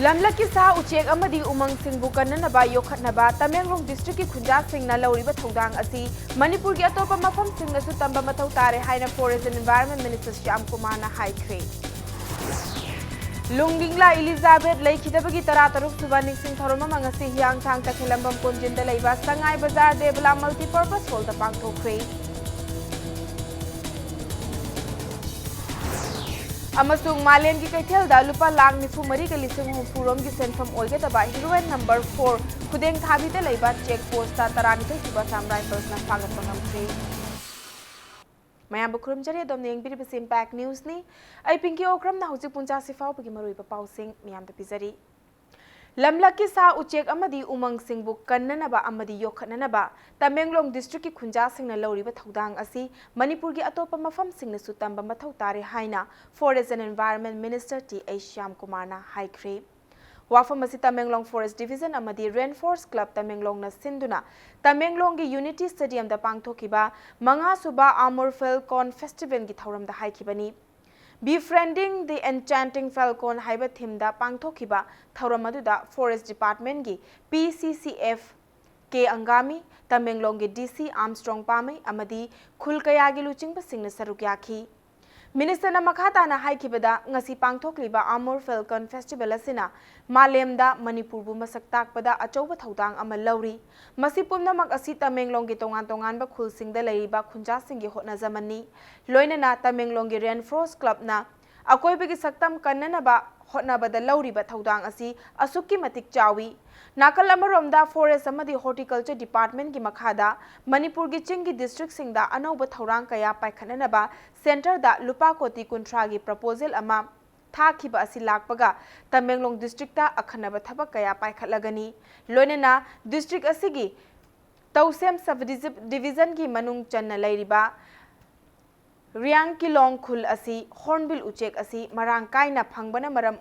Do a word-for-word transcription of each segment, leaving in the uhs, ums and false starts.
ꯂꯝꯂꯛꯀꯤ ꯁꯥ ꯎꯆꯦꯛ ꯑꯃꯗꯤ ꯎꯃꯪꯁꯤꯡꯕꯨ ꯀꯟꯅꯅꯕ ꯌꯣꯛꯈꯠꯅꯕ ꯇꯃꯦꯡꯂꯣꯡ district ꯀꯤ ꯈꯨꯟꯖꯥꯁꯤꯡꯅ ꯂꯧꯔꯤꯕ ꯊꯧꯗꯥꯡ ꯑꯁꯤ ꯃꯅꯤꯄꯨꯔꯒꯤ ꯑꯇꯣꯞꯄ ꯃꯐꯝꯁꯤꯡꯗꯁꯨ ꯇꯝꯕ ꯃꯊꯧ ꯇꯥꯔꯦ ꯍꯥꯏꯅ Forest and Environment Minister Shyam ꯀꯨꯃꯥꯔꯅ ꯍꯥꯏꯈ꯭ꯔꯦ꯫ ꯂꯨꯡꯒꯤꯡꯂꯥ ꯏꯂꯤꯖꯥꯕꯦꯊ ꯂꯩꯈꯤꯗꯕꯒꯤ ꯇꯔꯥꯇꯔꯨꯛ ꯁꯨꯕ ꯅꯤꯡꯁꯤꯡ ꯊꯧꯔꯝ ꯑꯃ ꯉꯁꯤ ꯍꯤꯌꯥꯡꯊꯥꯡ ꯇꯈꯦꯂꯝꯕꯝ ꯀꯣꯟꯖꯤꯟꯗ ꯂꯩꯕ ꯁꯉꯥꯏ ꯕꯖꯥꯔ ꯗꯦꯕꯂꯥ Multipurpose Hall ꯗ ꯄꯥꯡꯊꯣꯛꯈ꯭ꯔꯦ꯫ ꯑꯃꯁꯨꯡ ꯃꯥꯂꯦꯝꯒꯤ ꯀꯩꯊꯦꯜꯗ ꯂꯨꯄꯥ ꯂꯥꯈ ꯅꯤꯐꯨ ꯃꯔꯤꯒ ꯂꯤꯁꯤꯡ ꯍꯨꯝꯐꯨ ꯔꯣꯝꯒꯤ ꯁꯦꯟꯐꯝ ꯑꯣꯏꯒꯗꯕ heroin number four ꯈꯨꯗꯦꯡ ꯊꯥꯕꯤꯗ ꯂꯩꯕ check post ꯇ ꯇꯔꯥꯅꯤꯊꯣꯏ ꯁꯨꯕ Assam Rifles ꯅ ꯐꯥꯒꯠꯄ ꯉꯝꯈ꯭ꯔꯦ꯫ ꯃꯌꯥꯝꯕꯨ ꯈꯨꯔꯨꯝꯖꯔꯤ, ꯑꯗꯣꯝꯅ ꯌꯦꯡꯕꯤꯔꯤꯕꯁꯤ Impact News ꯅꯤ꯫ ꯑꯩ ꯄꯤꯡꯀꯤ ꯑꯣꯀ꯭ꯔꯝꯅ ꯍꯧꯖꯤꯛ ꯄꯨꯡ ꯆꯥꯁꯤ ꯐꯥꯎꯕꯒꯤ ꯃꯔꯨꯑꯣꯏꯕ ꯄꯥꯎꯁꯤꯡ ꯃꯌꯥꯝꯗ ꯄꯤꯖꯔꯤ꯫ ꯂꯝꯂꯛꯀꯤ ꯁꯥ ꯎꯆꯦꯛ ꯑꯃꯗꯤ ꯎꯃꯪꯁꯤꯡꯕꯨ ꯀꯟꯅꯅꯕ ꯑꯃꯗꯤ ꯌꯣꯛꯈꯠꯅꯅꯕ ꯇꯃꯦꯡꯂꯣꯡ district ꯀꯤ ꯈꯨꯟꯖꯥꯁꯤꯡꯅ ꯂꯧꯔꯤꯕ ꯊꯧꯗꯥꯡ ꯑꯁꯤ ꯃꯅꯤꯄꯨꯔꯒꯤ ꯑꯇꯣꯞꯄ ꯃꯐꯝꯁꯤꯡꯅꯁꯨ ꯇꯝꯕ ꯃꯊꯧ ꯇꯥꯔꯦ ꯍꯥꯏꯅ Forest and Environment Minister T H Shyam ꯀꯨꯃꯥꯔꯅ ꯍꯥꯏꯈ꯭ꯔꯦ꯫ ꯋꯥꯐꯝ ꯑꯁꯤ ꯇꯃꯦꯡꯂꯣꯡ Forest Division ꯑꯃꯗꯤ Rainforest Club ꯇꯃꯦꯡꯂꯣꯡꯅ ꯁꯤꯟꯗꯨꯅ ꯇꯃꯦꯡꯂꯣꯡꯒꯤ Unity Stadium ꯗ ꯄꯥꯡꯊꯣꯛꯈꯤꯕ ꯃꯉꯥ ꯁꯨꯕ Amur Falcon Festival ꯒꯤ ꯊꯧꯔꯝꯗ ꯍꯥꯏꯈꯤꯕꯅꯤ꯫ Befriending the Enchanting Falcon ꯍꯥꯏꯕ theme ꯗ ꯄꯥꯡꯊꯣꯛꯈꯤꯕ ꯊꯧꯔꯝ ꯑꯗꯨꯗ Forest Department ꯒꯤ ꯄꯤ ꯁꯤ ꯁꯤ ꯑꯦꯐ ꯀꯦ ꯑꯪꯒꯥꯃꯤ, ꯇꯃꯦꯡꯂꯣꯡꯒꯤ ꯗꯤ ꯁꯤ ꯑꯥꯔꯝꯁꯇ꯭ꯔꯣꯡ ꯄꯥꯃꯩ ꯑꯃꯗꯤ ꯈꯨꯜ ꯀꯌꯥꯒꯤ ꯂꯨꯆꯤꯡꯕꯁꯤꯡꯅ ꯁꯔꯨꯛ ꯌꯥꯈꯤ꯫ Minister ꯅ ꯃꯈꯥ ꯇꯥꯅ ꯍꯥꯏꯈꯤꯕꯗ, ꯉꯁꯤ ꯄꯥꯡꯊꯣꯛꯂꯤꯕ Amur Falcon Festival ꯑꯁꯤꯅ ꯃꯥꯂꯦꯝꯗ ꯃꯅꯤꯄꯨꯔꯕꯨ ꯃꯁꯛ ꯇꯥꯛꯄꯗ ꯑꯆꯧꯕ ꯊꯧꯗꯥꯡ ꯑꯃ ꯂꯧꯔꯤ꯫ ꯃꯁꯤ ꯄꯨꯝꯅꯃꯛ ꯑꯁꯤ ꯇꯃꯦꯡꯂꯣꯡꯒꯤ ꯇꯣꯉꯥꯟ ꯇꯣꯉꯥꯟꯕ ꯈꯨꯜꯁꯤꯡꯗ ꯂꯩꯔꯤꯕ ꯈꯨꯟꯖꯥꯁꯤꯡꯒꯤ ꯍꯣꯠꯅꯖꯃꯟꯅꯤ꯫ ꯂꯣꯏꯅꯅ ꯇꯃꯦꯡꯂꯣꯡꯒꯤ Rainforest Club ꯅ ꯑꯀꯣꯏꯕꯒꯤ ꯁꯛꯇꯝ ꯀꯟꯅꯅꯕ ꯍꯣꯠꯅꯕꯗ ꯂꯧꯔꯤꯕ ꯊꯧꯗꯥꯡ ꯑꯁꯤ ꯑꯁꯨꯛꯀꯤ ꯃꯇꯤꯛ ꯆꯥꯎꯏ꯫ ꯅꯥꯀꯜ ꯑꯃꯔꯣꯝꯗ Forest ꯑꯃꯗꯤ Horticulture Department ꯀꯤ ꯃꯈꯥꯗ ꯃꯅꯤꯄꯨꯔꯒꯤ ꯆꯤꯡꯒꯤ district ꯁꯤꯡꯗ ꯑꯅꯧꯕ ꯊꯧꯔꯥꯡ ꯀꯌꯥ ꯄꯥꯏꯈꯠꯅꯅꯕ centre ꯗ ꯂꯨꯄꯥ ꯀꯣꯇꯤ ꯀꯨꯟꯊ꯭ꯔꯥꯒꯤ proposal ꯑꯃ ꯊꯥꯈꯤꯕ ꯑꯁꯤ ꯂꯥꯛꯄꯒ ꯇꯃꯦꯡꯂꯣꯡ district ꯇ ꯑꯈꯟꯅꯕ ꯊꯕꯛ ꯀꯌꯥ ꯄꯥꯏꯈꯠꯂꯒꯅꯤ꯫ ꯂꯣꯏꯅꯅ district ꯑꯁꯤꯒꯤ ꯇꯧꯁꯦꯝ sub division ꯒꯤ ꯃꯅꯨꯡ ꯆꯟꯅ ꯂꯩꯔꯤꯕ ꯔꯤꯌꯥꯡꯀꯤꯂꯣꯡ ꯈꯨꯜ ꯑꯁꯤ Hornbill ꯎꯆꯦꯛ ꯑꯁꯤ ꯃꯔꯥꯡ ꯀꯥꯏꯅ ꯐꯪꯕꯅ ꯃꯔꯝ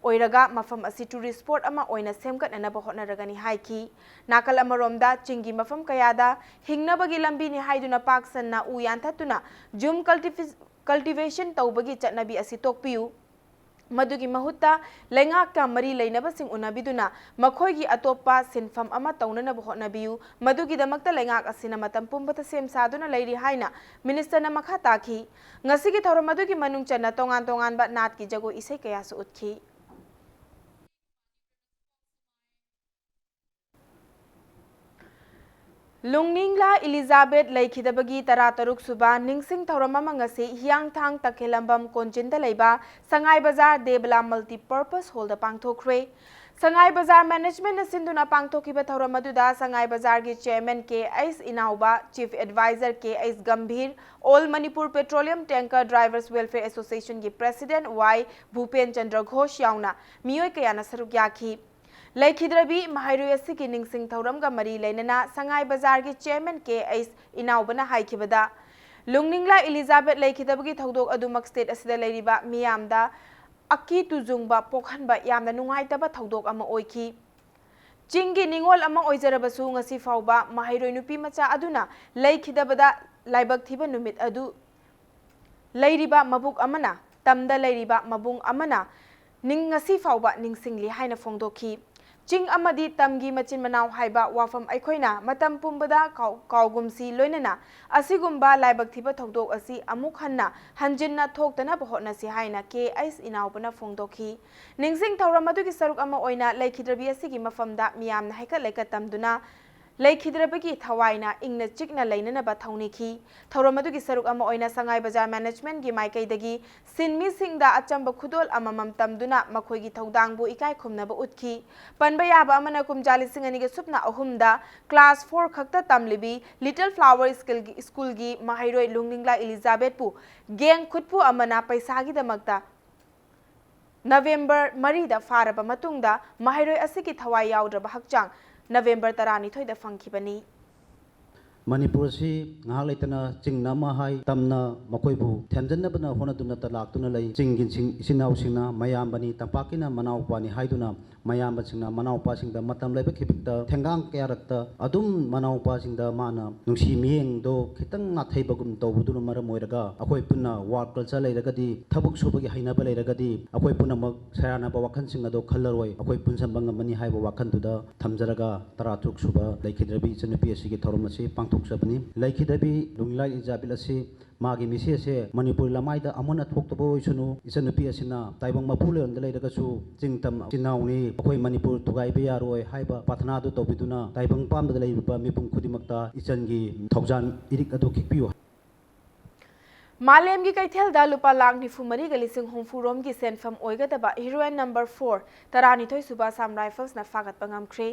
ꯑꯣꯏꯔꯒ ꯃꯐꯝ ꯑꯁꯤ tourist spot ꯑꯃ ꯑꯣꯏꯅ ꯁꯦꯝꯒꯠꯅꯅꯕ ꯍꯣꯠꯅꯔꯒꯅꯤ ꯍꯥꯏꯈꯤ꯫ ꯅꯥꯀꯜ ꯑꯃꯔꯣꯝꯗ ꯆꯤꯡꯒꯤ ꯃꯐꯝ ꯀꯌꯥꯗ ꯍꯤꯡꯅꯕꯒꯤ ꯂꯝꯕꯤꯅꯤ ꯍꯥꯏꯗꯨꯅ ꯄꯥꯛ ꯁꯟꯅ ꯎ ꯌꯥꯟꯊꯠꯇꯨꯅ ꯖꯨꯝ cultivi-, cultivation ꯇꯧꯕꯒꯤ ꯆꯠꯅꯕꯤ ꯑꯁꯤ ꯇꯣꯛꯄꯤꯌꯨ꯫ ꯃꯗꯨꯒꯤ ꯃꯍꯨꯠꯇ ꯂꯩꯉꯥꯛꯀ ꯃꯔꯤ ꯂꯩꯅꯕꯁꯤꯡ ꯎꯅꯕꯤꯗꯨꯅ ꯃꯈꯣꯏꯒꯤ ꯑꯇꯣꯞꯄ ꯁꯤꯟꯐꯝ ꯑꯃ ꯇꯧꯅꯅꯕ ꯍꯣꯠꯅꯕꯤꯌꯨ꯫ ꯃꯗꯨꯒꯤꯗꯃꯛꯇ ꯂꯩꯉꯥꯛ ꯑꯁꯤꯅ ꯃꯇꯝ ꯄꯨꯝꯕꯗ ꯁꯦꯝ ꯁꯥꯗꯨꯅ ꯂꯩꯔꯤ ꯍꯥꯏꯅ ꯃꯤꯅꯤꯁꯇꯔꯅ ꯃꯈꯥ ꯇꯥꯈꯤ꯫ ꯉꯁꯤꯒꯤ ꯊꯧꯔꯝ ꯑꯗꯨꯒꯤ ꯃꯅꯨꯡ ꯆꯟꯅ ꯇꯣꯉꯥꯟ ꯇꯣꯉꯥꯟꯕ ꯅꯥꯠꯀꯤ ꯖꯒꯣꯏ ꯏꯁꯩ ꯀꯌꯥꯁꯨ ꯎꯠꯈꯤ꯫ ꯂꯨꯡꯅꯤꯡꯂꯥ ꯏꯂꯤꯖꯥꯕꯦꯠ ꯂꯩꯈꯤꯗꯕꯒꯤ ꯇꯔꯥꯇꯔꯨꯛ ꯁꯨꯕ ꯅꯤꯡꯁꯤꯡ ꯊꯧꯔꯝ ꯑꯃ ꯉꯁꯤ ꯍꯤꯌꯥꯡꯊꯥꯡ ꯇꯈꯦꯂꯝꯕꯝ ꯀꯣꯟꯖꯤꯟꯗ ꯂꯩꯕ ꯁꯉꯥꯏ ꯕꯖꯥꯔ ꯗꯦꯕꯂꯥ ꯃꯜꯇꯤꯄꯔꯄꯁ ꯍꯣꯜꯗ ꯄꯥꯡꯊꯣꯛꯈ꯭ꯔꯦ꯫ ꯁꯉꯥꯏ ꯕꯖꯥꯔ ꯃꯦꯅꯦꯖꯃꯦꯟꯠꯅ ꯁꯤꯟꯗꯨꯅ ꯄꯥꯡꯊꯣꯛꯈꯤꯕ ꯊꯧꯔꯝ ꯑꯗꯨꯗ ꯁꯉꯥꯏ ꯕꯖꯥꯔꯒꯤ chairman K H Inaoba, chief advisor K H Gambhir, all Manipur petroleum tanker drivers welfare ꯑꯦꯁꯣꯁꯤꯌꯦꯁꯟꯒꯤ ꯄ꯭ꯔꯦꯁꯤꯗꯦꯟꯠ ꯋꯥꯏ ꯚꯨꯄꯦꯟ ꯆꯟꯗ꯭ꯔ ꯘꯣꯁ ꯌꯥꯎꯅ ꯃꯤꯑꯣꯏ ꯀꯌꯥꯅ ꯁꯔꯨꯛ ꯌꯥꯈꯤ꯫ ꯂꯩꯈꯤꯗ꯭ꯔꯕꯤ ꯃꯍꯩꯔꯣꯏ ꯑꯁꯤꯒꯤ ꯅꯤꯡꯁꯤꯡ ꯊꯧꯔꯝꯒ ꯃꯔꯤ ꯂꯩꯅꯅ ꯁꯉꯥꯏ ꯕꯖꯥꯔꯒꯤ ꯆꯦꯌꯔꯃꯦꯟ ꯀꯦ ꯑꯩꯆ ꯏꯅꯥꯎꯕꯅ ꯍꯥꯏꯈꯤꯕꯗ, ꯂꯨꯡꯅꯤꯡꯂꯥ ꯏꯂꯤꯖꯥꯕꯦꯠ ꯂꯩꯈꯤꯗꯕꯒꯤ ꯊꯧꯗꯣꯛ ꯑꯗꯨꯃꯛ ꯁ꯭ꯇꯦꯠ ꯑꯁꯤꯗ ꯂꯩꯔꯤꯕ ꯃꯤꯌꯥꯝꯗ ꯑꯀꯤ ꯇꯨꯖꯨꯡꯕ ꯄꯣꯛꯍꯟꯕ ꯌꯥꯝꯅ ꯅꯨꯡꯉꯥꯏꯇꯕ ꯊꯧꯗꯣꯛ ꯑꯃ ꯑꯣꯏꯈꯤ꯫ ꯆꯤꯡꯒꯤ ꯅꯤꯉꯣꯜ ꯑꯃ ꯑꯣꯏꯖꯔꯕꯁꯨ ꯉꯁꯤ ꯐꯥꯎꯕ ꯃꯍꯩꯔꯣꯏ ꯅꯨꯄꯤ ꯃꯆꯥ ꯑꯗꯨꯅ ꯂꯩꯈꯤꯗꯕꯗ ꯂꯥꯏꯕꯛ ꯊꯤꯕ ꯅꯨꯃꯤꯠ ꯑꯗꯨ ꯂꯩꯔꯤꯕ ꯃꯕꯨꯛ ꯑꯃꯅ, ꯇꯝꯗ ꯂꯩꯔꯤꯕ ꯃꯕꯨꯡ ꯑꯃꯅ ꯅꯤꯡ-, ꯉꯁꯤ ꯐꯥꯎꯕ ꯅꯤꯡꯁꯤꯡꯂꯤ ꯍꯥꯏꯅ ꯐꯣꯡꯗꯣꯛꯈꯤ꯫ ꯆꯤꯡ ꯑꯃꯗꯤ ꯇꯝꯒꯤ ꯃꯆꯤꯟ ꯃꯅꯥꯎ ꯍꯥꯏꯕ ꯋꯥꯐꯝ ꯑꯩꯈꯣꯏꯅ ꯃꯇꯝ ꯄꯨꯝꯕꯗ ꯀꯥꯎ-, ꯀꯥꯎꯒꯨꯝꯁꯤ, ꯂꯣꯏꯅꯅ ꯑꯁꯤꯒꯨꯝꯕ ꯂꯥꯏꯕꯛ ꯊꯤꯕ ꯊꯧꯗꯣꯛ ꯑꯁꯤ ꯑꯃꯨꯛ ꯍꯟꯅ ꯍꯟꯖꯤꯟꯅ ꯊꯣꯛꯇꯅꯕ ꯍꯣꯠꯅꯁꯤ ꯍꯥꯏꯅ ꯀꯦ ꯑꯩꯆ ꯏꯅꯥꯎꯕꯅ ꯐꯣꯡꯗꯣꯛꯈꯤ꯫ ꯅꯤꯡꯁꯤꯡ ꯊꯧꯔꯝ ꯑꯗꯨꯒꯤ ꯁꯔꯨꯛ ꯑꯃ ꯑꯣꯏꯅ ꯂꯩꯈꯤꯗ꯭ꯔꯕꯤ ꯑꯁꯤꯒꯤ ꯃꯐꯝꯗ ꯃꯤꯌꯥꯝꯅ ꯍꯩꯀꯠ ꯂꯩꯀꯠ ꯇꯝꯗꯨꯅ ꯂꯩꯈꯤꯗ꯭ꯔꯕꯒꯤ ꯊꯋꯥꯏꯅ ꯏꯪꯅ ꯆꯤꯛꯅ ꯂꯩꯅꯅꯕ ꯊꯧꯅꯤꯈꯤ꯫ ꯊꯧꯔꯝ ꯑꯗꯨꯒꯤ ꯁꯔꯨꯛ ꯑꯃ ꯑꯣꯏꯅ ꯁꯉꯥꯏ ꯕꯖꯥꯔ ꯃꯦꯅꯦꯖꯃꯦꯟꯠꯀꯤ ꯃꯥꯏꯀꯩꯗꯒꯤ ꯁꯤꯟꯃꯤꯁꯤꯡꯗ ꯑꯆꯝꯕ ꯈꯨꯗꯣꯜ ꯑꯃꯃꯝ ꯇꯝꯗꯨꯅ ꯃꯈꯣꯏꯒꯤ ꯊꯧꯗꯥꯡꯕꯨ ꯏꯀꯥꯏ ꯈꯨꯝꯅꯕ ꯎꯠꯈꯤ꯫ ꯄꯟꯕ ꯌꯥꯕ ꯑꯃꯅ, ꯀꯨꯝꯖꯥ ꯂꯤꯁꯤꯡ ꯑꯅꯤꯒ ꯁꯨꯞꯅ ꯑꯍꯨꯝꯗ ꯀ꯭ꯂꯥꯁ ꯐꯣꯔ ꯈꯛꯇ ꯇꯝꯂꯤꯕꯤ ꯂꯤꯇꯜ ꯐ꯭ꯂꯥꯋꯔ ꯁ꯭ꯀꯤꯜꯒꯤ, ꯁ꯭ꯀꯨꯜꯒꯤ ꯃꯍꯩꯔꯣꯏ ꯂꯨꯡꯅꯤꯡꯂꯥ ꯏꯂꯤꯖꯥꯕꯦꯠꯄꯨ ꯒꯦꯡ ꯈꯨꯠꯄꯨ ꯑꯃꯅ ꯄꯩꯁꯥꯒꯤꯗꯃꯛꯇ ꯅꯕꯦꯝꯕꯔ ꯃꯔꯤꯗ ꯐꯥꯔꯕ ꯃꯇꯨꯡꯗ ꯃꯍꯩꯔꯣꯏ ꯑꯁꯤꯒꯤ ꯊꯋꯥꯏ ꯌꯥꯎꯗ꯭ꯔꯕ ꯍꯛꯆꯥꯡ ꯅꯕꯦꯝꯕꯔ ꯇꯔꯥꯅꯤꯊꯣꯏꯗ ꯐꯪꯈꯤꯕꯅꯤ꯫ ꯃꯅꯤꯄꯨꯔ ꯑꯁꯤ ꯉꯥꯏꯍꯥꯛ ꯂꯩꯇꯅ ꯆꯤꯡꯅ ꯑꯃ ꯍꯥꯏ, ꯇꯝꯅ ꯃꯈꯣꯏꯕꯨ ꯊꯦꯝꯖꯤꯟꯅꯕꯅ ꯍꯣꯠꯅꯗꯨꯅꯇ ꯂꯥꯛꯇꯨꯅ ꯂꯩ꯫ ꯆꯤꯡꯒꯤ ꯁꯤꯡ-, ꯏꯆꯤꯟ ꯏꯅꯥꯎꯁꯤꯡꯅ ꯃꯌꯥꯝꯕꯅꯤ, ꯇꯝꯄꯥꯛꯀꯤꯅ ꯃꯅꯥꯎꯄꯥꯅꯤ ꯍꯥꯏꯗꯨꯅ ꯃꯌꯥꯝꯕꯁꯤꯡꯅ ꯃꯅꯥꯎꯄꯥꯁꯤꯡꯗ ꯃꯇꯝ ꯂꯩꯕ ꯈꯤꯕꯤꯛꯇ ꯊꯦꯡꯒꯥꯡ ꯀꯌꯥꯔꯛꯇ ꯑꯗꯨꯝ ꯃꯅꯥꯎꯄꯥꯁꯤꯡꯗ ꯃꯥꯅ ꯅꯨꯡꯁꯤ ꯃꯤꯠꯌꯦꯡꯗꯣ ꯈꯤꯇꯪ ꯅꯥꯊꯩꯕꯒꯨꯝ ꯇꯧꯕꯗꯨꯅ ꯃꯔꯝ ꯑꯣꯏꯔꯒ ꯑꯩꯈꯣꯏ ꯄꯨꯟꯅ ꯋꯥꯔꯛ ꯀꯜꯆꯔ ꯂꯩꯔꯒꯗꯤ, ꯊꯕꯛ ꯁꯨꯕꯒꯤ ꯍꯩꯅꯕ ꯂꯩꯔꯒꯗꯤ ꯑꯩꯈꯣꯏ ꯄꯨꯝꯅꯃꯛ ꯁꯦꯔꯥꯟꯅꯕ ꯋꯥꯈꯜꯁꯤꯡ ꯑꯗꯣ ꯈꯜꯂꯔꯣꯏ, ꯑꯩꯈꯣꯏ ꯄꯨꯟꯁꯤꯟꯕ ꯉꯝꯃꯅꯤ ꯍꯥꯏꯕ ꯋꯥꯈꯜꯗꯨꯗ ꯊꯝꯖꯔꯒ ꯇꯔꯥ ꯇꯔꯨꯛ ꯁꯨꯕ ꯂꯩꯈꯤꯗ꯭ꯔꯕꯤ ꯏꯆꯟꯅꯨꯄꯤ ꯑꯁꯤꯒꯤ ꯊꯧꯔꯝ ꯑꯁꯤ ꯄꯥꯡꯊꯣꯛꯆꯕꯅꯤ꯫ ꯂꯩꯈꯤꯗ꯭ꯔꯕꯤ ꯂꯨꯡꯂꯥꯏ ꯏꯖꯥꯕꯤꯜ ꯑꯁꯤ ꯃꯥꯒꯤ ꯃꯤꯁꯤ ꯑꯁꯦ ꯃꯅꯤꯄꯨꯔ ꯂꯃꯥꯏꯗ ꯑꯃꯨꯛ ꯍꯟꯅ ꯊꯣꯛꯇꯕ ꯑꯣꯏꯁꯅꯨ꯫ ꯏꯆꯟꯅꯨꯄꯤ ꯑꯁꯤꯅ ꯇꯥꯏꯕꯪ ꯃꯄꯨ ꯂꯩꯔꯣꯝꯗ ꯂꯩꯔꯒꯁꯨ ꯆꯤꯡ ꯇꯝ ꯏꯆꯤꯟ ꯏꯅꯥꯎꯅꯤ, ꯑꯩꯈꯣꯏ ꯃꯅꯤꯄꯨꯔ ꯊꯨꯒꯥꯏꯕ ꯌꯥꯔꯣꯏ ꯍꯥꯏꯕ ꯄ꯭ꯔꯥꯊꯅꯥ ꯑꯗꯨ ꯇꯧꯕꯤꯗꯨꯅ ꯇꯥꯏꯕꯪ ꯄꯥꯟꯕꯗ ꯂꯩꯔꯤꯕ ꯃꯤꯄꯨꯝ ꯈꯨꯗꯤꯡꯃꯛꯇ ꯏꯆꯟꯒꯤ ꯊꯧꯖꯥꯜ ꯏꯔꯤꯛ ꯑꯗꯨ ꯈꯤꯛꯄꯤꯌꯨ꯫ ꯃꯥꯂꯦꯝꯒꯤ ꯀꯩꯊꯦꯜꯗ ꯂꯨꯄꯥ ꯂꯥꯈ ꯅꯤꯐꯨ ꯃꯔꯤꯒ ꯂꯤꯁꯤꯡ ꯍꯨꯝꯐꯨ ꯔꯣꯝꯒꯤ ꯁꯦꯟꯐꯝ ꯑꯣꯏꯒꯗꯕ ꯍꯤꯔꯣꯏꯟ ꯅꯝꯕꯔ ꯐꯣꯔ, ꯇꯔꯥꯅꯤꯊꯣꯏ ꯁꯨꯕ ꯑꯁꯥꯝ ꯔꯥꯏꯐꯜꯁꯅ ꯐꯥꯒꯠꯄ ꯉꯝꯈ꯭ꯔꯦ꯫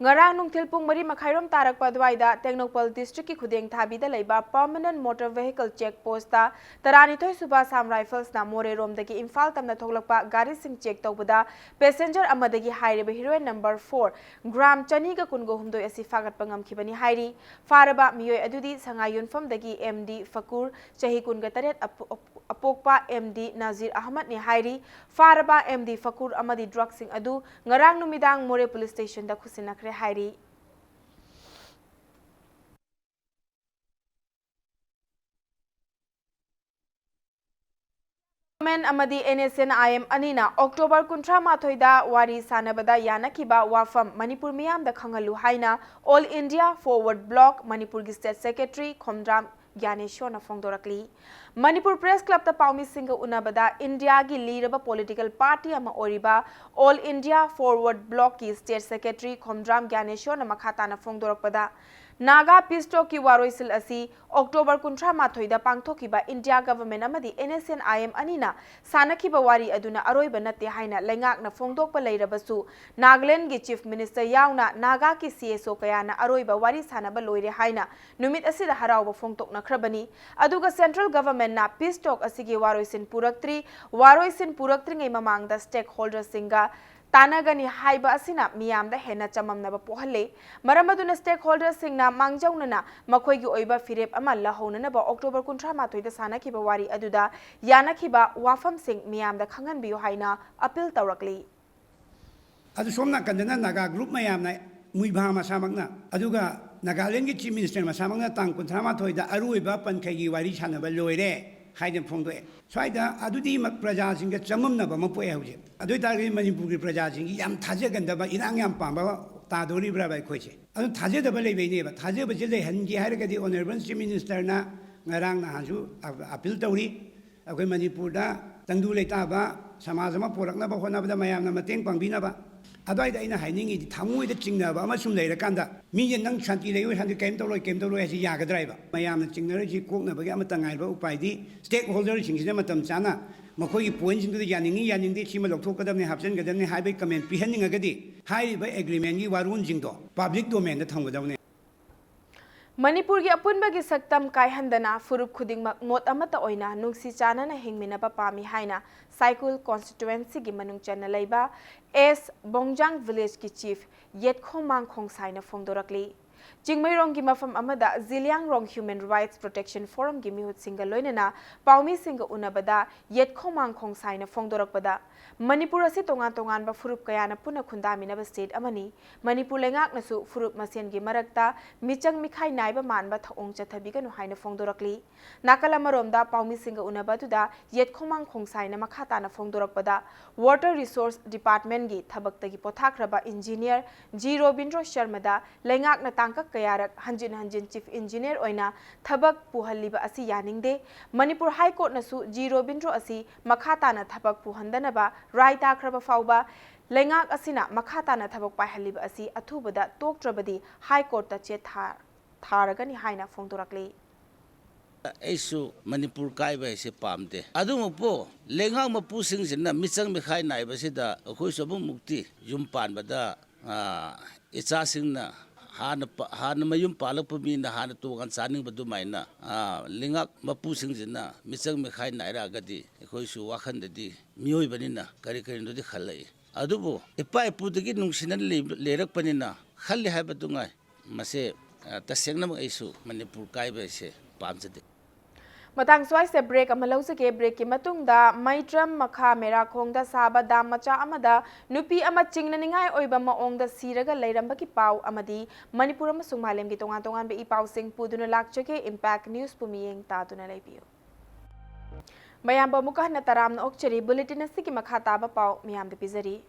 ꯉꯔꯥꯡ ꯅꯨꯡꯊꯤꯜ ꯄꯨꯡ ꯃꯔꯤ ꯃꯈꯥꯏꯔꯣꯝ ꯇꯥꯔꯛꯄ ꯑꯗꯨꯋꯥꯏꯗ ꯇꯦꯡꯅꯧꯄꯜ ꯗꯤꯁꯇ꯭ꯔꯤꯛꯀꯤ ꯈꯨꯗꯦꯡ ꯊꯥꯕꯤꯗ ꯂꯩꯕ permanent motor vehicle check post ꯇꯔꯥꯅꯤꯊꯣꯏ ꯁꯨꯕ ꯑꯁꯥꯝ ꯔꯥꯏꯐꯜꯁꯅ ꯃꯣꯔꯦꯔꯣꯝꯗꯒꯤ ꯏꯝꯐꯥꯜ ꯇꯝꯅ ꯊꯣꯛꯂꯛꯄ ꯒꯥꯔꯤꯁꯤꯡ ꯆꯦꯛ ꯇꯧꯕꯗ ꯄꯦꯁꯦꯟꯖꯔ ꯑꯃꯗꯒꯤ ꯍꯥꯏꯔꯤꯕ ꯍꯤꯔꯣꯏꯟ ꯅꯝꯕꯔ ꯐꯣꯔ, ꯒ꯭ꯔꯥꯝ ꯆꯅꯤꯒ ꯀꯨꯟꯒ ꯍꯨꯝꯗꯣꯏ ꯑꯁꯤ ꯐꯥꯒꯠꯄ ꯉꯝꯈꯤꯕꯅꯤ ꯍꯥꯏꯔꯤ꯫ ꯐꯥꯔꯕ ꯃꯤꯑꯣꯏ ꯑꯗꯨꯗꯤ ꯁꯉꯥꯏ ꯌꯨꯝꯐꯝꯗꯒꯤ ꯑꯦꯝ ꯗꯤ ꯐꯀꯨꯔ, ꯆꯍꯤ ꯀꯨꯟꯒ ꯇꯔꯦꯠ, ꯑꯄꯣ-, ꯑꯄꯣꯛꯄ ꯑꯦꯝ ꯗꯤ ꯅꯥꯖꯤꯔ ꯑꯍꯃꯗꯅꯤ ꯍꯥꯏꯔꯤ꯫ ꯐꯥꯔꯕ ꯑꯦꯝ ꯗꯤ ꯐꯀꯨꯔ ꯑꯃꯗꯤ ꯗ꯭ꯔꯒꯁꯤꯡ ꯑꯗꯨ ꯉꯔꯥꯡ ꯅꯨꯃꯤꯗꯥꯡ ꯃꯣꯔꯦ ꯄꯨꯂꯤꯁ ꯁ꯭ꯇꯦꯁꯟꯗ ꯈꯨꯠꯁꯤꯟꯅꯈ꯭ꯔꯦ ꯍꯥꯏꯔꯤ꯫ ꯒꯚꯔꯟꯃꯦꯟꯠ ꯑꯃꯗꯤ N S N I M ꯑꯅꯤꯅ ꯑꯣꯛꯇꯣꯕꯔ ꯀꯨꯟꯊ꯭ꯔꯥ ꯃꯥꯊꯣꯏꯗ ꯋꯥꯔꯤ ꯁꯥꯟꯅꯕꯗ ꯌꯥꯅꯈꯤꯕ ꯋꯥꯐꯝ ꯃꯅꯤꯄꯨꯔ ꯃꯤꯌꯥꯝꯗ ꯈꯪꯍꯜꯂꯨ ꯍꯥꯏꯅ ꯑꯣꯜ ꯏꯟꯗꯤꯌꯥ ꯐꯣꯔꯋꯥꯔꯗ ꯕ꯭ꯂꯣꯛ ꯃꯅꯤꯄꯨꯔꯒꯤ ꯁ꯭ꯇꯦꯠ ꯁꯦꯀ꯭ꯔꯦꯇꯔꯤ ꯈꯣꯝꯗ꯭ꯔꯥꯝ ꯒ꯭ꯌꯥꯅꯦꯁꯣꯔꯅ ꯐꯣꯡꯗꯣꯔꯛꯂꯤ꯫ ꯃꯅꯤꯄꯨꯔ ꯄ꯭ꯔꯦꯁ ꯀ꯭ꯂꯕꯇ ꯄꯥꯎꯃꯤꯁꯤꯡꯒ ꯎꯅꯕꯗ ꯏꯟꯗꯤꯌꯥꯒꯤ ꯂꯤꯔꯕ ꯄꯣꯂꯤꯇꯤꯀꯦꯜ ꯄꯥꯔꯇꯤ ꯑꯃ ꯑꯣꯏꯔꯤꯕ ꯑꯣꯜ ꯏꯟꯗꯤꯌꯥ ꯐꯣꯔꯋꯥꯔꯗ ꯕ꯭ꯂꯣꯛꯀꯤ ꯁ꯭ꯇꯦꯠ ꯁꯦꯀ꯭ꯔꯦꯇꯔꯤ ꯈꯣꯝꯗ꯭ꯔꯥꯝ ꯒ꯭ꯌꯥꯅꯦꯁꯣꯔꯅ ꯃꯈꯥ ꯇꯥꯅ ꯐꯣꯡꯗꯣꯔꯛꯄꯗ, ꯅꯥꯒꯥ ꯄꯤꯁ ꯇꯣꯛꯀꯤ ꯋꯥꯔꯣꯏꯁꯤꯜ ꯑꯁꯤ ꯑꯣꯛꯇꯣꯕꯔ ꯀꯨꯟꯊ꯭ꯔꯥ ꯃꯥꯊꯣꯏꯗ ꯄꯥꯡꯊꯣꯛꯈꯤꯕ ꯏꯟꯗꯤꯌꯥ ꯒꯚꯔꯟꯃꯦꯟꯠ ꯑꯃꯗꯤ N S N I M ꯑꯅꯤꯅ ꯁꯥꯟꯅꯈꯤꯕ ꯋꯥꯔꯤ ꯑꯗꯨꯅ ꯑꯔꯣꯏꯕ ꯅꯠꯇꯦ ꯍꯥꯏꯅ ꯂꯩꯉꯥꯛꯅ ꯐꯣꯡꯗꯣꯛꯄ ꯂꯩꯔꯕꯁꯨ, ꯅꯥꯒꯥꯂꯦꯟꯗꯒꯤ ꯆꯤꯐ ꯃꯤꯅꯤꯁꯇꯔ ꯌꯥꯎꯅ ꯅꯥꯒꯥꯒꯤ ꯁꯤ ꯑꯦꯁ ꯑꯣ ꯀꯌꯥꯅ ꯑꯔꯣꯏꯕ ꯋꯥꯔꯤ ꯁꯥꯟꯅꯕ ꯂꯣꯏꯔꯦ ꯍꯥꯏꯅ ꯅꯨꯃꯤꯠ ꯑꯁꯤꯗ ꯍꯔꯥꯎꯕ ꯐꯣꯡꯗꯣꯛꯅꯈ꯭ꯔꯕꯅꯤ꯫ ꯑꯗꯨꯒ ꯁꯦꯟꯇ꯭ꯔꯦꯜ ꯒꯚꯔꯟꯃꯦꯟꯠꯅ ꯄꯤꯁ ꯇꯣꯛ ꯑꯁꯤꯒꯤ ꯋꯥꯔꯣꯏꯁꯤꯟ ꯄꯨꯔꯛꯇ꯭ꯔꯤ꯫ ꯋꯥꯔꯣꯏꯁꯤꯟ ꯄꯨꯔꯛꯇ꯭ꯔꯤꯉꯩ ꯃꯃꯥꯡꯗ ꯁ꯭ꯇꯦꯛ ꯍꯣꯜꯗꯔꯁꯤꯡꯒ ꯇꯥꯟꯅꯒꯅꯤ ꯍꯥꯏꯕ ꯑꯁꯤꯅ ꯃꯤꯌꯥꯝꯗ ꯍꯦꯟꯅ ꯆꯃꯝꯅꯕ ꯄꯣꯛꯍꯜꯂꯦ꯫ ꯃꯔꯝ ꯑꯗꯨꯅ stakeholderꯁꯤꯡꯅ ꯃꯥꯡꯖꯧꯅꯅ ꯃꯈꯣꯏꯒꯤ ꯑꯣꯏꯕ ꯐꯤꯔꯦꯞ ꯑꯃ ꯂꯧꯍꯧꯅꯅꯕ October ꯀꯨꯟꯊ꯭ꯔꯥ ꯃꯥꯊꯣꯏꯗ ꯁꯥꯟꯅꯈꯤꯕ ꯋꯥꯔꯤ ꯑꯗꯨꯗ ꯌꯥꯅꯈꯤꯕ ꯋꯥꯐꯝꯁꯤꯡ ꯃꯤꯌꯥꯝꯗ ꯈꯪꯍꯟꯕꯤꯌꯨ ꯍꯥꯏꯅ appeal ꯇꯧꯔꯛꯂꯤ꯫ ꯑꯗꯨ ꯁꯣꯝ ꯅꯥꯀꯟꯗꯅ ꯅꯥꯒꯥ group ꯃꯌꯥꯝꯅ, ꯃꯨꯏꯚꯥ ꯃꯁꯥꯃꯛꯅ, ꯑꯗꯨꯒ ꯅꯥꯒꯥꯂꯦꯟꯒꯤ chief minister ꯃꯁꯥꯃꯛꯅ ꯇꯥꯡ ꯀꯨꯟꯊ꯭ꯔꯥ ꯃꯥꯊꯣꯏꯗ ꯑꯔꯣꯏꯕ ꯄꯟꯈꯩꯒꯤ ꯋꯥꯔꯤ ꯁꯥꯟꯅꯕ ꯂꯣꯏꯔꯦ ꯍꯥꯏꯗꯅ ꯐꯣꯡꯗꯣꯛꯑꯦ꯫ ꯁ꯭ꯋꯥꯏꯗ ꯑꯗꯨꯗꯤ ꯃ-, ꯄ꯭ꯔꯖꯥꯁꯤꯡꯒ ꯆꯃꯝꯅꯕ ꯑꯃ ꯄꯣꯛꯑꯦ ꯍꯧꯖꯤꯛ꯫ ꯑꯗꯨ ꯑꯣꯏ ꯇꯥꯔꯒꯗꯤ ꯃꯅꯤꯄꯨꯔꯒꯤ ꯄ꯭ꯔꯖꯥꯁꯤꯡꯒꯤ ꯌꯥꯝ ꯊꯥꯖꯒꯟꯗꯕ, ꯏꯔꯥꯡ ꯌꯥꯝ ꯄꯥꯝꯕ ꯇꯥꯗꯣꯔꯤꯕ꯭ꯔꯕ ꯑꯩꯈꯣꯏꯁꯦ? ꯑꯗꯨ ꯊꯥꯖꯗꯕ ꯂꯩꯕꯩꯅꯦꯕ꯫ ꯊꯥꯖꯕꯁꯦ ꯂꯩꯍꯟꯒꯦ ꯍꯥꯏꯔꯒꯗꯤ honourable chief ministerꯅ ꯉꯔꯥꯡ ꯅꯍꯥꯟꯁꯨ ꯑ-, appeal ꯇꯧꯔꯤ꯫ ꯑꯩꯈꯣꯏ ꯃꯅꯤꯄꯨꯔꯗ ꯇꯪꯗꯨ ꯂꯩꯇꯥꯕ ꯁꯃꯥꯖ ꯑꯃ ꯄꯣꯔꯛꯅꯕ ꯍꯣꯠꯅꯕꯗ ꯃꯌꯥꯝꯅ ꯃꯇꯦꯡ ꯄꯥꯡꯕꯤꯅꯕ꯫ ꯑꯗꯨꯋꯥꯏꯗ ꯑꯩꯅ ꯍꯥꯏꯅꯤꯡꯉꯤꯗꯤ, ꯊꯃꯣꯏꯗ ꯆꯤꯡꯅꯕ ꯑꯃ ꯁꯨꯝ ꯂꯩꯔꯀꯥꯟꯗ, ꯃꯤꯁꯦ ꯅꯪ ꯁꯥꯟꯇꯤ ꯂꯩꯌꯨ, ꯁꯥꯟꯇꯤ, ꯀꯩꯝ ꯇꯧꯔꯣꯏ, ꯀꯩꯝ ꯇꯧꯔꯣꯏ ꯍꯥꯏꯁꯤ ꯌꯥꯒꯗ꯭ꯔꯥ ꯍꯥꯏꯕ? ꯃꯌꯥꯝꯅ ꯆꯤꯡꯅꯔꯤꯁꯤ ꯀꯣꯛꯅꯕꯒꯤ ꯑꯃꯠꯇ ꯉꯥꯏꯔꯕ ꯎꯄꯥꯏꯗꯤ stakeholderꯁꯤꯡꯁꯤꯅ ꯃꯇꯝ ꯆꯥꯅ ꯃꯈꯣꯏꯒꯤ pointꯁꯤꯡꯗꯨꯗ ꯌꯥꯅꯤꯡꯉꯤ, ꯌꯥꯅꯤꯡꯗꯦ, ꯁꯤꯃ ꯂꯧꯊꯣꯛꯀꯗꯕꯅꯤ, ꯍꯥꯞꯆꯤꯟꯒꯗꯕꯅꯤ ꯍꯥꯏꯕꯒꯤ comment ꯄꯤꯍꯟꯅꯤꯡꯉꯒꯗꯤ, ꯍꯥꯏꯔꯤꯕ agreementꯀꯤ ꯋꯥꯔꯣꯜꯁꯤꯡꯗꯣ public domainꯗ ꯊꯝꯒꯗꯕꯅꯤ꯫ ꯃꯅꯤꯄꯨꯔꯒꯤ ꯑꯄꯨꯟꯕꯒꯤ ꯁꯛꯇꯝ ꯀꯥꯏꯍꯟꯗꯅ ꯐꯨꯔꯨꯞ ꯈꯨꯗꯤꯡꯃꯛ ꯃꯣꯠ ꯑꯃꯠꯇ ꯑꯣꯏꯅ ꯅꯨꯡꯁꯤ ꯆꯥꯟꯅꯅ ꯍꯤꯡꯃꯤꯟꯅꯕ ꯄꯥꯝꯃꯤ ꯍꯥꯏꯅ ꯁꯥꯏꯀꯨꯜ constituencyꯒꯤ ꯃꯅꯨꯡ ꯆꯟꯅ ꯂꯩꯕ ꯑꯦꯁ ꯕꯣꯡꯖꯥꯡ villageꯀꯤ chief ꯌꯦꯠꯈꯣꯃꯥꯡ ꯈꯣꯡꯁꯥꯏꯅ ꯐꯣꯡꯗꯣꯔꯛꯂꯤ꯫ ꯆꯤꯡꯃꯩꯔꯣꯡꯒꯤ ꯃꯐꯝ ꯑꯃꯗ ꯖꯤꯂꯤꯌꯥꯡꯔꯣꯡ Human Rights Protection Forumꯒꯤ ꯃꯤꯍꯨꯠꯁꯤꯡꯒ ꯂꯣꯏꯅꯅ ꯄꯥꯎꯃꯤꯁꯤꯡꯒ ꯎꯅꯕꯗ ꯌꯦꯠꯈꯣꯃꯥꯡ ꯈꯣꯡꯁꯥꯏꯅ ꯐꯣꯡꯗꯣꯔꯛꯄꯗ, ꯃꯅꯤꯄꯨꯔ ꯑꯁꯤ ꯇꯣꯉꯥꯟ ꯇꯣꯉꯥꯟꯕ ꯐꯨꯔꯨꯞ ꯀꯌꯥꯅ ꯄꯨꯟꯅ ꯈꯨꯟꯗꯥꯃꯤꯟꯅꯕ state ꯑꯃꯅꯤ꯫ ꯃꯅꯤꯄꯨꯔ ꯂꯩꯉꯥꯛꯅꯁꯨ ꯐꯨꯔꯨꯞ ꯃꯁꯦꯟꯒꯤ ꯃꯔꯛꯇ ꯃꯤꯆꯪ ꯃꯤꯈꯥꯏ ꯅꯥꯏꯕ ꯃꯥꯟꯕ ꯊꯧꯑꯣꯡ ꯆꯠꯊꯕꯤꯒꯅꯨ ꯍꯥꯏꯅ ꯐꯣꯡꯗꯣꯔꯛꯂꯤ꯫ ꯅꯥꯀꯜ ꯑꯃꯔꯣꯝꯗ, ꯄꯥꯎꯃꯤꯁꯤꯡꯒ ꯎꯅꯕ ꯑꯗꯨꯗ ꯌꯦꯠꯈꯣꯃꯥꯡ ꯈꯣꯡꯁꯥꯏꯅ ꯃꯈꯥ ꯇꯥꯅ ꯐꯣꯡꯗꯣꯔꯛꯄꯗ, Water Resource Departmentꯀꯤ ꯊꯕꯛꯇꯒꯤ ꯄꯣꯊꯥꯈ꯭ꯔꯕ engineer ꯖꯤ ꯔꯣꯕꯤꯟꯗ꯭ꯔꯣ ꯁꯔꯃꯗ ꯂꯩꯉꯥꯛꯅ ꯇꯥꯡꯀꯛ ꯀꯌꯥꯔꯛ ꯍꯟꯖꯤꯟ ꯍꯟꯖꯤꯟ chief engineer ꯑꯣꯏꯅ ꯊꯕꯛ ꯄꯨꯍꯜꯂꯤꯕ ꯑꯁꯤ ꯌꯥꯅꯤꯡꯗꯦ꯫ ꯃꯅꯤꯄꯨꯔ High Courtꯅꯁꯨ ꯖꯤ ꯔꯣꯕꯤꯟꯗ꯭ꯔꯣ ꯑꯁꯤ ꯃꯈꯥ ꯇꯥꯅ ꯊꯕꯛ ꯄꯨꯍꯟꯗꯅꯕ ꯔꯥꯏ ꯇꯥꯈ꯭ꯔꯕ ꯐꯥꯎꯕ ꯂꯩꯉꯥꯛ ꯑꯁꯤꯅ ꯃꯈꯥ ꯇꯥꯅ ꯊꯕꯛ ꯄꯥꯏꯍꯜꯂꯤꯕ ꯑꯁꯤ ꯑꯊꯨꯕꯗ ꯇꯣꯛꯇ꯭ꯔꯕꯗꯤ High Courtꯇ ꯆꯦ ꯊꯥ-, ꯊꯥꯔꯒꯅꯤ ꯍꯥꯏꯅ ꯐꯣꯡꯗꯣꯔꯛꯂꯤ꯫ ꯑꯩꯁꯨ ꯃꯅꯤꯄꯨꯔ ꯀꯥꯏꯕ ꯍꯥꯏꯁꯦ ꯄꯥꯝꯗꯦ꯫ ꯑꯗꯨꯃꯛꯄꯨ ꯂꯩꯉꯥꯛ ꯃꯄꯨꯁꯤꯡꯁꯤꯅ ꯃꯤꯆꯪ ꯃꯤꯈꯥꯏ ꯅꯥꯏꯕꯁꯤꯗ ꯑꯩꯈꯣꯏꯁꯨ ꯑꯃꯨꯛꯃꯨꯛꯇꯤ ꯌꯨꯝ ꯄꯥꯟꯕꯗ, ꯑ, ꯏꯆꯥꯁꯤꯡꯅ ꯍꯥꯟꯅ ꯄ-, ꯍꯥꯟꯅ ꯃꯌꯨꯝ ꯄꯥꯜꯂꯛꯄ ꯃꯤꯅ ꯍꯥꯟꯅ ꯇꯣꯉꯥꯟ ꯆꯥꯅꯤꯡꯕ ꯑꯗꯨꯃꯥꯏꯅ, ꯑ, ꯂꯩꯉꯥꯛ ꯃꯄꯨꯁꯤꯡꯁꯤꯅ ꯃꯤꯆꯪ ꯃꯤꯈꯥꯏ ꯅꯥꯏꯔꯛꯑꯒꯗꯤ ꯑꯩꯈꯣꯏꯁꯨ ꯋꯥꯈꯜꯗꯗꯤ ꯃꯤꯑꯣꯏꯕꯅꯤꯅ ꯀꯔꯤ ꯀꯔꯤꯅꯣꯗꯤ ꯈꯜꯂꯛꯏ꯫ ꯑꯗꯨꯕꯨ ꯏꯄꯥ ꯏꯄꯨꯗꯒꯤ ꯅꯨꯡꯁꯤꯅ ꯂꯩ-, ꯂꯩꯔꯛꯄꯅꯤꯅ ꯈꯜꯂꯤ ꯍꯥꯏꯕꯗꯨ ꯉꯥꯏ꯫ ꯃꯁꯦ, ꯑ, ꯇꯁꯦꯡꯅꯃꯛ ꯑꯩꯁꯨ ꯃꯅꯤꯄꯨꯔ ꯀꯥꯏꯕ ꯍꯥꯏꯁꯦ ꯄꯥꯝꯖꯗꯦ꯫ ꯃꯇꯥꯡ ꯁ꯭ꯋꯥꯏꯁꯦ break ꯑꯃ ꯂꯧꯖꯒꯦ꯫ Breakꯀꯤ ꯃꯇꯨꯡꯗ ꯃꯩꯇ꯭ꯔꯝ ꯃꯈꯥ ꯃꯦꯔꯥꯈꯣꯡꯗ ꯁꯥꯕ dam ꯃꯆꯥ ꯑꯃꯗ ꯅꯨꯄꯤ ꯑꯃ ꯆꯤꯡꯅꯅꯤꯡꯉꯥꯏ ꯑꯣꯏꯕ ꯃꯑꯣꯡꯗ ꯁꯤꯔꯒ ꯂꯩꯔꯝꯕꯒꯤ ꯄꯥꯎ ꯑꯃꯗꯤ ꯃꯅꯤꯄꯨꯔ ꯑꯃꯁꯨꯡ ꯃꯥꯂꯦꯝꯒꯤ ꯇꯣꯉꯥꯟ ꯇꯣꯉꯥꯟꯕ ꯏ ꯄꯥꯎꯁꯤꯡ ꯄꯨꯗꯨꯅ ꯂꯥꯛꯆꯒꯦ꯫ Impact Newsꯄꯨ ꯃꯤꯠꯌꯦꯡ ꯇꯥꯗꯨꯅ ꯂꯩꯕꯤꯌꯨ꯫ ꯃꯌꯥꯝꯕꯨ ꯑꯃꯨꯛꯀ ꯍꯟꯅ ꯇꯔꯥꯝꯅ ꯑꯣꯛꯆꯔꯤ꯫ Bulletin ꯑꯁꯤꯒꯤ ꯃꯈꯥ ꯇꯥꯕ ꯄꯥꯎ ꯃꯌꯥꯝꯗ ꯄꯤꯖꯔꯤ꯫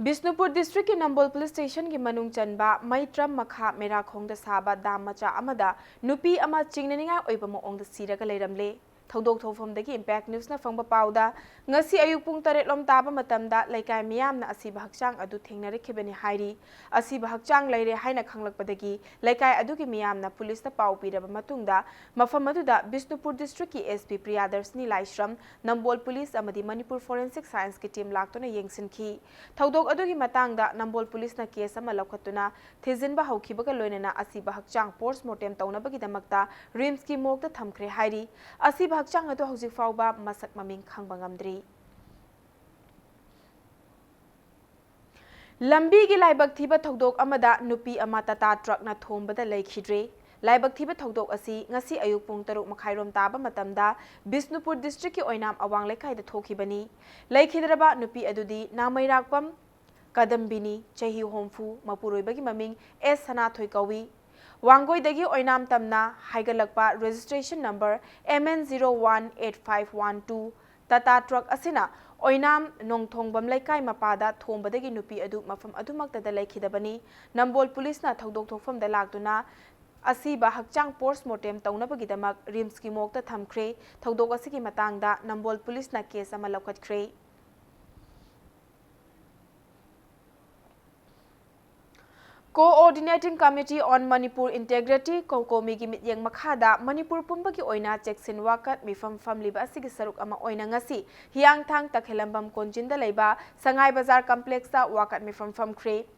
ꯕꯤꯁꯅꯨꯄꯨꯔ districtꯀꯤ ꯅꯝꯕꯣꯜ police stationꯒꯤ ꯃꯅꯨꯡ ꯆꯟꯕ ꯃꯩꯇ꯭ꯔꯝ ꯃꯈꯥ ꯃꯦꯔꯥꯈꯣꯡꯗ ꯁꯥꯕ dam ꯃꯆꯥ ꯑꯃꯗ ꯅꯨꯄꯤ ꯑꯃ ꯆꯤꯡꯅꯅꯤꯡꯉꯥꯏ ꯑꯣꯏꯕ ꯃꯑꯣꯡꯗ ꯁꯤꯔꯒ ꯂꯩꯔꯝꯂꯦ꯫ ꯊꯧꯗꯣꯛ ꯊꯣꯛꯐꯝꯗꯒꯤ Impact Newsꯅ ꯐꯪꯕ ꯄꯥꯎꯗ, ꯉꯁꯤ ꯑꯌꯨꯛ ꯄꯨꯡ ꯇꯔꯦꯠ ꯂꯣꯝ ꯇꯥꯕ ꯃꯇꯝꯗ ꯂꯩꯀꯥꯏ ꯃꯤꯌꯥꯝꯅ ꯑꯁꯤꯕ ꯍꯛꯆꯥꯡ ꯑꯗꯨ ꯊꯦꯡꯅꯔꯛꯈꯤꯕꯅꯤ ꯍꯥꯏꯔꯤ꯫ ꯑꯁꯤꯕ ꯍꯛꯆꯥꯡ ꯂꯩꯔꯦ ꯍꯥꯏꯅ ꯈꯪꯂꯛꯄꯗꯒꯤ ꯂꯩꯀꯥꯏ ꯑꯗꯨꯒꯤ ꯃꯤꯌꯥꯝꯅ policeꯇ ꯄꯥꯎ ꯄꯤꯔꯕ ꯃꯇꯨꯡꯗ ꯃꯐꯝ ꯑꯗꯨꯗ ꯕꯤꯁꯅꯨꯄꯨꯔ districtꯀꯤ SP ꯄ꯭ꯔꯤꯌꯥꯗꯔꯁꯤꯅꯤ ꯂꯥꯏꯁ꯭ꯔꯝ, ꯅꯝꯕꯣꯜ police ꯑꯃꯗꯤ ꯃꯅꯤꯄꯨꯔ forensic scienceꯀꯤ team ꯂꯥꯛꯇꯨꯅ ꯌꯦꯡꯁꯤꯟꯈꯤ꯫ ꯊꯧꯗꯣꯛ ꯑꯗꯨꯒꯤ ꯃꯇꯥꯡꯗ ꯅꯝꯕꯣꯜ policeꯅ case ꯑꯃ ꯂꯧꯈꯠꯇꯨꯅ ꯊꯤꯖꯤꯟꯕ ꯍꯧꯈꯤꯕꯒ ꯂꯣꯏꯅꯅ ꯑꯁꯤꯕ ꯍꯛꯆꯥꯡ post mortem ꯇꯧꯅꯕꯒꯤꯗꯃꯛꯇ RIMSꯀꯤ morgueꯇ ꯊꯝꯈ꯭ꯔꯦ ꯍꯥꯏꯔꯤ꯫ ꯑꯁꯤꯕ ꯍꯛꯆꯥꯡ ꯑꯗꯨ ꯍꯧꯖꯤꯛ ꯐꯥꯎꯕ ꯃꯁꯛ ꯃꯃꯤꯡ ꯈꯪꯕ ꯉꯝꯗ꯭ꯔꯤ꯫ ꯂꯝꯕꯤꯒꯤ ꯂꯥꯏꯕꯛ ꯊꯤꯕ ꯊꯧꯗꯣꯛ ꯑꯃꯗ ꯅꯨꯄꯤ ꯑꯃ Tata truckꯅ ꯊꯣꯝꯕꯗ ꯂꯩꯈꯤꯗ꯭ꯔꯦ꯫ ꯂꯥꯏꯕꯛ ꯊꯤꯕ ꯊꯧꯗꯣꯛ ꯑꯁꯤ ꯉꯁꯤ ꯑꯌꯨꯛ ꯄꯨꯡ ꯇꯔꯨꯛ ꯃꯈꯥꯏꯔꯣꯝ ꯇꯥꯕ ꯃꯇꯝꯗ ꯕꯤꯁꯅꯨꯄꯨꯔ districtꯀꯤ ꯑꯣꯏꯅꯥꯝ ꯑꯋꯥꯡ ꯂꯩꯀꯥꯏꯗ ꯊꯣꯛꯈꯤꯕꯅꯤ꯫ ꯂꯩꯈꯤꯗ꯭ꯔꯕ ꯅꯨꯄꯤ ꯑꯗꯨꯗꯤ ꯅꯥꯃꯩꯔꯥꯛꯄꯝ ꯀꯗꯝꯕꯤꯅꯤ, ꯆꯍꯤ ꯍꯨꯝꯐꯨ, ꯃꯄꯨꯔꯣꯏꯕꯒꯤ ꯃꯃꯤꯡ ꯑꯦꯁ ꯁꯅꯥꯊꯣꯏ ꯀꯧꯏ꯫ ꯋꯥꯡꯒꯣꯏꯗꯒꯤ ꯑꯣꯏꯅꯥꯝ ꯇꯝꯅ ꯍꯥꯏꯒꯠꯂꯛꯄ registration number MN zero one eight five one two Tata truck ꯑꯁꯤꯅ ꯑꯣꯏꯅꯥꯝ ꯅꯣꯡꯊꯣꯡꯕꯝ ꯂꯩꯀꯥꯏ ꯃꯄꯥꯗ ꯊꯣꯝꯕꯗꯒꯤ ꯅꯨꯄꯤ ꯑꯗꯨ ꯃꯐꯝ ꯑꯗꯨꯃꯛꯇꯗ ꯂꯩꯈꯤꯗꯕꯅꯤ꯫ ꯅꯝꯕꯣꯜ policeꯅ ꯊꯧꯗꯣꯛ ꯊꯣꯛꯐꯝꯗ ꯂꯥꯛꯇꯨꯅ ꯑꯁꯤꯕ ꯍꯛꯆꯥꯡ post mortem ꯇꯧꯅꯕꯒꯤꯗꯃꯛ RIMSꯀꯤ morgueꯇ ꯊꯝꯈ꯭ꯔꯦ꯫ ꯊꯧꯗꯣꯛ ꯑꯁꯤꯒꯤ ꯃꯇꯥꯡꯗ ꯅꯝꯕꯣꯜ policeꯅ case ꯑꯃ ꯂꯧꯈꯠꯈ꯭ꯔꯦ꯫ Coordinating Committee on Manipur Integrity, COCOMIꯒꯤ ꯃꯤꯠꯌꯦꯡ ꯃꯈꯥꯗ ꯃꯅꯤꯄꯨꯔ ꯄꯨꯝꯕꯒꯤ ꯑꯣꯏꯅ ꯆꯦꯛꯁꯤꯟ ꯋꯥꯀꯠ ꯃꯤꯐꯝ ꯐꯝꯂꯤꯕ ꯑꯁꯤꯒꯤ ꯁꯔꯨꯛ ꯑꯃ ꯑꯣꯏꯅ ꯉꯁꯤ ꯍꯤꯌꯥꯡꯊꯥꯡ ꯇꯈꯦꯂꯝꯕꯝ ꯀꯣꯟꯖꯤꯟꯗ ꯂꯩꯕ ꯁꯉꯥꯏ ꯕꯖꯥꯔ complexꯇ ꯋꯥꯀꯠ ꯃꯤꯐꯝ ꯐꯝꯈ꯭ꯔꯦ꯫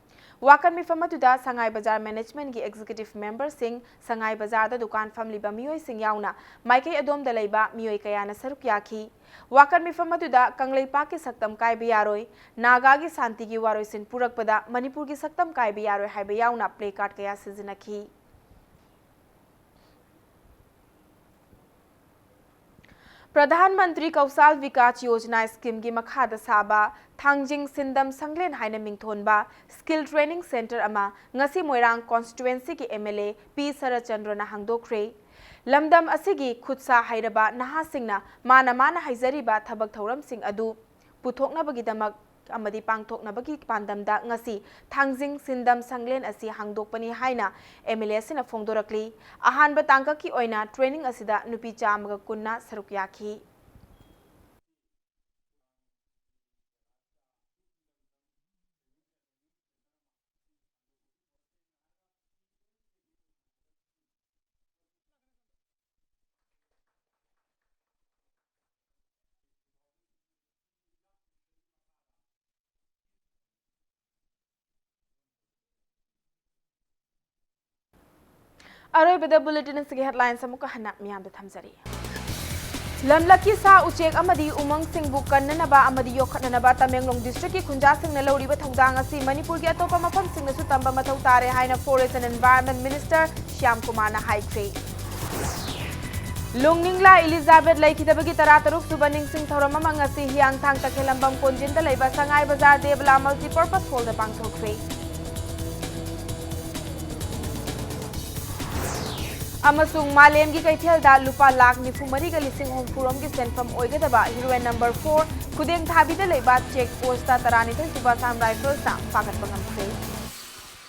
ꯋꯥꯀꯠ ꯃꯤꯐꯝ ꯑꯗꯨꯗ ꯁꯉꯥꯏ ꯕꯖꯥꯔ ꯃꯦꯅꯦꯖꯃꯦꯟꯠꯀꯤ ꯑꯦꯛꯖꯤꯀ꯭ꯌꯨꯇꯤꯚ ꯃꯦꯝꯕꯔꯁꯤꯡ, ꯁꯉꯥꯏ ꯕꯖꯥꯔꯗ ꯗꯨꯀꯥꯟ ꯐꯝꯂꯤꯕ ꯃꯤꯑꯣꯏꯁꯤꯡ ꯌꯥꯎꯅ ꯃꯥꯏꯀꯩ ꯑꯗꯣꯝꯗ ꯂꯩꯕ ꯃꯤꯑꯣꯏ ꯀꯌꯥꯅ ꯁꯔꯨꯛ ꯌꯥꯈꯤ꯫ ꯋꯥꯀꯠ ꯃꯤꯐꯝ ꯑꯗꯨꯗ ꯀꯪꯂꯩꯄꯥꯛꯀꯤ ꯁꯛꯇꯝ ꯀꯥꯏꯕ ꯌꯥꯔꯣꯏ, ꯅꯥꯒꯥꯒꯤ ꯁꯥꯟꯇꯤꯒꯤ ꯋꯥꯔꯣꯏꯁꯤꯟ ꯄꯨꯔꯛꯄꯗ ꯃꯅꯤꯄꯨꯔꯒꯤ ꯁꯛꯇꯝ ꯀꯥꯏꯕ ꯌꯥꯔꯣꯏ ꯍꯥꯏꯕ ꯌꯥꯎꯅ ꯄ꯭ꯂꯦ ꯀꯥꯔꯗ ꯀꯌꯥ ꯁꯤꯖꯤꯟꯅꯈꯤ꯫ ꯄ꯭ꯔꯙꯥꯟ ꯃꯟꯇ꯭ꯔꯤ ꯀꯧꯁꯥꯜ ꯕꯤꯀꯥꯁ ꯌꯣꯖꯅꯥ ꯁ꯭ꯀꯤꯝꯒꯤ ꯃꯈꯥꯗ ꯁꯥꯕ ꯊꯥꯡꯖꯤꯡ ꯁꯤꯟꯗꯝ ꯁꯪꯂꯦꯟ ꯍꯥꯏꯅ ꯃꯤꯡꯊꯣꯟꯕ ꯁ꯭ꯀꯤꯜ ꯇ꯭ꯔꯦꯅꯤꯡ ꯁꯦꯟꯇꯔ ꯑꯃ ꯉꯁꯤ ꯃꯣꯏꯔꯥꯡ ꯀꯣꯟꯁꯇꯤꯇ꯭ꯋꯦꯟꯁꯤꯒꯤ ꯑꯦꯝ ꯑꯦꯜ ꯑꯦ ꯄꯤ ꯁꯔꯠꯆꯟꯗ꯭ꯔꯅ ꯍꯥꯡꯗꯣꯛꯈ꯭ꯔꯦ꯫ ꯂꯝꯗꯝ ꯑꯁꯤꯒꯤ ꯈꯨꯠꯁꯥ ꯍꯩꯔꯕ ꯅꯍꯥꯁꯤꯡꯅ ꯃꯥꯅ ꯃꯥꯅ ꯍꯩꯖꯔꯤꯕ ꯊꯕꯛ ꯊꯧꯔꯝꯁꯤꯡ ꯑꯗꯨ ꯄꯨꯊꯣꯛꯅꯕꯒꯤꯗꯃꯛ ꯑꯃꯗꯤ ꯄꯥꯡꯊꯣꯛꯅꯕꯒꯤ ꯄꯥꯟꯗꯝꯗ ꯉꯁꯤ ꯊꯥꯡꯖꯤꯡ ꯁꯤꯟꯗꯝ ꯁꯪꯂꯦꯟ ꯑꯁꯤ ꯍꯥꯡꯗꯣꯛꯄꯅꯤ ꯍꯥꯏꯅ ꯑꯦꯝ ꯑꯦꯜ ꯑꯦ ꯑꯁꯤꯅ ꯐꯣꯡꯗꯣꯔꯛꯂꯤ꯫ ꯑꯍꯥꯟꯕ ꯇꯥꯡꯀꯛꯀꯤ ꯑꯣꯏꯅ ꯇ꯭ꯔꯦꯅꯤꯡ ꯑꯁꯤꯗ ꯅꯨꯄꯤ ꯆꯥꯝꯃꯒ ꯀꯨꯟꯅ ꯁꯔꯨꯛ ꯌꯥꯈꯤ꯫ ꯑꯔꯣꯏꯕꯗ ꯕꯨꯂꯦꯇꯤꯟ ꯑꯁꯤꯒꯤ ꯍꯦꯗꯂꯥꯏꯟꯁ ꯑꯃꯨꯛꯀ ꯍꯟꯅ ꯃꯤꯌꯥꯝꯗ ꯊꯝꯖꯔꯤ꯫ ꯂꯝꯂꯛꯀꯤ ꯁꯥ ꯎꯆꯦꯛ ꯑꯃꯗꯤ ꯎꯃꯪꯁꯤꯡꯕꯨ ꯀꯟꯅꯅꯕ ꯑꯃꯗꯤ ꯌꯣꯛꯈꯠꯅꯅꯕ ꯇꯃꯦꯡꯂꯣꯡ ꯗꯤꯁꯇ꯭ꯔꯤꯛꯀꯤ ꯈꯨꯟꯖꯥꯁꯤꯡꯅ ꯂꯧꯔꯤꯕ ꯊꯧꯗꯥꯡ ꯑꯁꯤ ꯃꯅꯤꯄꯨꯔꯒꯤ ꯑꯇꯣꯞꯄ ꯃꯐꯝꯁꯤꯡꯅꯁꯨ ꯇꯝꯕ ꯃꯊꯧ ꯇꯥꯔꯦ ꯍꯥꯏꯅ forest and environment minister Shyam ꯀꯨꯃꯥꯔꯅ ꯍꯥꯏꯈ꯭ꯔꯦ꯫ ꯂꯨꯡꯅꯤꯡꯂꯥ ꯏꯂꯤꯖꯥꯕꯦꯊ ꯂꯩꯈꯤꯗꯕꯒꯤ ꯇꯔꯥꯇꯔꯨꯛ ꯁꯨꯕ ꯅꯤꯡꯁꯤꯡ ꯊꯧꯔꯝ ꯑꯃ ꯉꯁꯤ ꯍꯤꯌꯥꯡꯊꯥꯡ ꯇꯈꯦꯂꯝꯕꯝ ꯀꯣꯟꯖꯤꯟꯗ ꯂꯩꯕ ꯁꯉꯥꯏ ꯕꯖꯥꯔ ꯗꯦꯕꯂꯥ ꯃꯜꯇꯤꯄꯔꯄꯁ ꯍꯣꯜꯗ ꯄꯥꯡꯊꯣꯛꯈ꯭ꯔꯦ꯫ ꯑꯃꯁꯨꯡ ꯃꯥꯂꯦꯝꯒꯤ ꯀꯩꯊꯦꯜꯗ ꯂꯨꯄꯥ ꯂꯥꯈ ꯅꯤꯐꯨ ꯃꯔꯤꯒ ꯂꯤꯁꯤꯡ ꯍꯨꯝꯐꯨꯔꯣꯝꯒꯤ ꯁꯦꯟꯐꯝ ꯑꯣꯏꯒꯗꯕ ꯍꯤꯔꯣꯏꯟ ꯅꯝꯕꯔ ꯐꯣꯔ ꯈꯨꯗꯦꯡ ꯊꯥꯕꯤꯗ ꯂꯩꯕ ꯆꯦꯛ ꯄꯣꯁꯇ ꯇꯔꯥꯅꯤꯊꯣꯏ ꯁꯨꯕ ꯑꯁꯥꯝ ꯔꯥꯏꯐꯜꯁꯅ ꯐꯥꯒꯠꯄ ꯉꯝꯈ꯭ꯔꯦ꯫